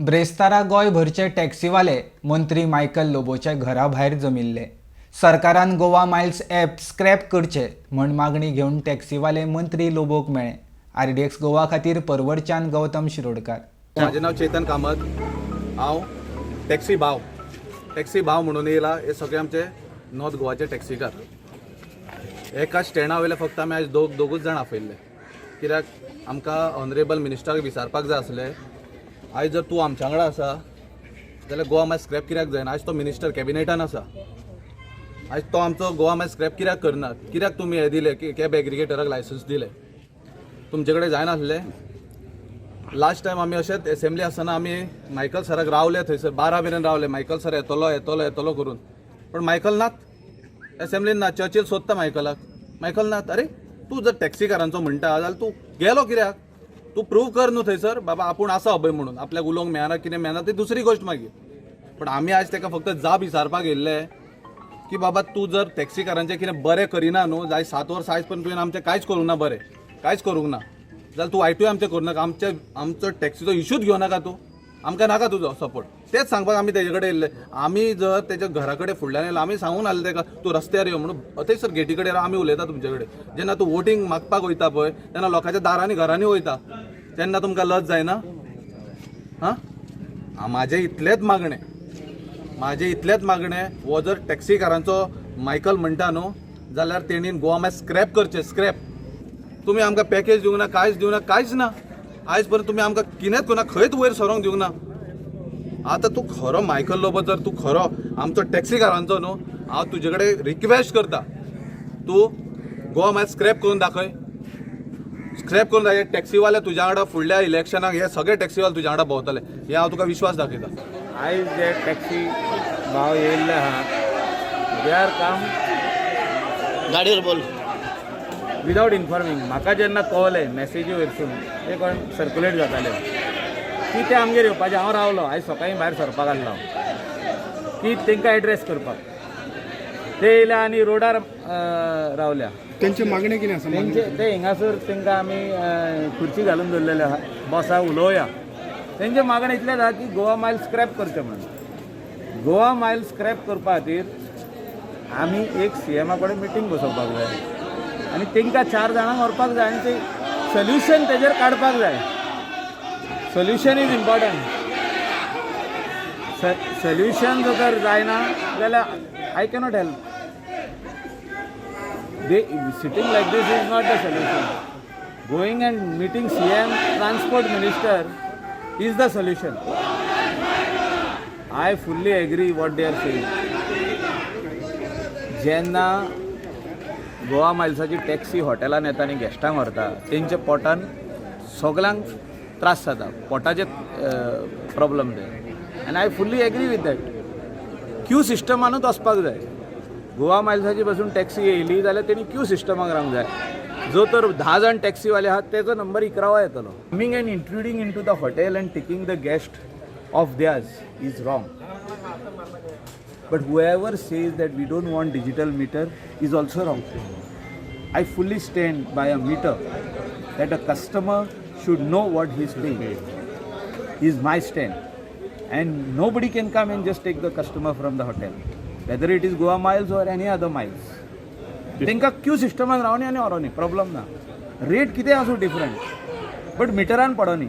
ब्रेस्तारा गोंयभरचे टॅक्सीवाले मंत्री मायकल लोबोच्या घरा भायर जमिल्ले. सरकारान गोवा मायल्स ॲप स्क्रॅप करचे म्हण मागणी घेवन टॅक्सीवाले मंत्री लोबोक मेळ्ळे. आरडीएक्स गोवा खातीर परवरच्यान गौतम शिरोडकार. माझे नाव चेतन कामत. हांव टॅक्सी भाव, टॅक्सी भाव म्हणून येयला. हे सगळे आमचे नॉर्थ गोवाचे टॅक्सीकार. एका स्टँडा वयले फक्त आमी आयज दोगूच जाण आपयल्ले, कित्याक आमकां ऑनरेबल मिनिस्टराक विचारपाक जाय आसलें, आयज जर तूं आमच्या वांगडा आसा जाल्यार गोवा मायल्स स्क्रॅप कित्याक जायना? आयज तो मिनिस्टर कॅबिनेटान आसा. आयज तो आमचो गोवा मायल्स स्क्रॅप कित्याक करना? कित्याक तुमी हें दिलें, कॅब एग्रिगेटराक लायसन्स दिलें? तुमचे कडेन जायनासलें? लास्ट टायम आमी अशेंच एसेंब्ली आसतना आमी मायकल सराक रावले थंयसर, 12 मेरेन रावले, मायकल सर येतलो, येतलो, येतलो करून. पण मायकल नात एसेंब्लीन ना. चर्चील सोदता मायकलाक, मायकल नात. अरे, तूं जर टॅक्सीकारांचो म्हणटा जाल्यार तूं गेलो कित्याक? तूं प्रूव कर न्हू थंयसर, बाबा आपूण आसा अभय म्हणून. आपल्याक उलोवंक मेळना, कितें मेळना, ती दुसरी गोश्ट मागीर. पण आमी आयज ताका फक्त जाब विचारपाक येयल्ले की बाबा, तूं जर टॅक्सीकारांचें कितें बरें करिना न्हू, जाय 7 वर्सां आयज पर्यंत तुवें आमचें कांयच करूंक ना, बरें कांयच करूंक ना जाल्यार तूं वायटूय आमचें करूं नाका. आमचो टॅक्सीचो इशूच घेवं नाका तूं. आमकां नाका तुजो सपोर्ट. तेच सांगपाक आमी तेजे कडेन येयल्ले. आमी जर तेच्या घरा कडेन फुडल्यान येयले, आमी सांगून आसले तेका, तूं रस्त्यार यो म्हणून. थंयसर गेटी कडेन आमी उलयता तुमचे कडेन. जेन्ना तूं वोटींग मागपाक वयता पळय, तेन्ना लोकांच्या दारांनी घरांनी वयता, तेन्ना तुमकां लज जायना? हां, म्हाजें इतलेंच मागणें, म्हाजें इतलेंच मागणें, हो जर टॅक्सीकारांचो मायकल म्हणटा न्हू, जाल्यार तेणीन गोवा मायल्स स्क्रॅप करचें, स्क्रॅप. तुमी आमकां पॅकेज दिवंक ना, कांयच दिवंक ना, कांयच ना. आयज पर्यंत तुमी आमकां कितेंच करूं ना, खंयच वयर सरोंक दिवंक ना. आतां तूं खरो मायकल लोबो, जर तूं खरो आमचो टॅक्सीकारांचो न्हू, हांव तुजे कडेन रिक्वेस्ट करता, तूं गोवा मायल्स स्क्रॅप करून दाखय, स्क्रॅप करून दाखय. टॅक्सीवाले तुज्या वांगडा फुडल्या इलेक्शनाक, हे सगळे टॅक्सीवाले तुज्या वांगडा भोंवतले, हे हांव तुका विश्वास दाखयता. आयज जे टॅक्सी भाव येयल्ले आहा, they are come गाडयेर बोल. विदावट इन्फॉर्मिंग. म्हाका जेन्ना कळलें मॅसेजी वयरसून, ते कोण सर्कुलेट जाताले की ते आमगेर येवपाचे, हांव रावलो. आयज सकाळीं भायर सरपाक आसलो हांव की तांकां एड्रेस करपाक. ते येयले आनी रोडार रावल्या. तेंचे मागणे कितें आसा? तेंचे ते हिंगासर तांकां आमी खुर्ची घालून दवरलेले आहा, बसा, उलोवया. तेंचे मागणें इतलेंच आहा की गोवा मायल स्क्रॅप करचें म्हणून. गोवा मायल स्क्रॅप करपा खातीर आमी एक सीएमा कडेन मिटींग बसोवपाक जाय आनी तांकां चार जाणांक व्हरपाक जाय आनी ते सोल्युशन तेजेर काडपाक जाय. Solution is important. Solution जर जायना जाल्यार I cannot help. They sitting like this is not the solution. Going and meeting CM, transport minister is the solution. I fully agree what they are saying. जेन्ना Goa मायल्साची taxi हॉटेलान येता आनी गेस्टांक व्हरता, तेंच्या पोटान सगल्यांक त्रास जाता, पोटाचे प्रॉब्लम ते. आनी I fully agree with that. Q सिस्टमानूच वचपाक जाय. गोवा मायल्साची बसून टॅक्सी येयली जाल्यार तेणी क्यू सिस्टमाक रावंक जाय. जो तर 10 जाण टॅक्सीवाले आहात, तेजो नंबर 11वो येतलो. Coming and intruding into the hotel and taking the guest of theirs is wrong, but whoever says that we don't want digital meter is also wrong. I fully stand by a meter, that a customer should know what he is paying is my stand. And nobody can come and just take the customer from the hotel, whether it is Goa Miles or any other miles. तांकां Q सिस्टमान Rawani आनी व्हरोनी, problem ना. Rate कितें आसूं different, but मिटरान पडोनी.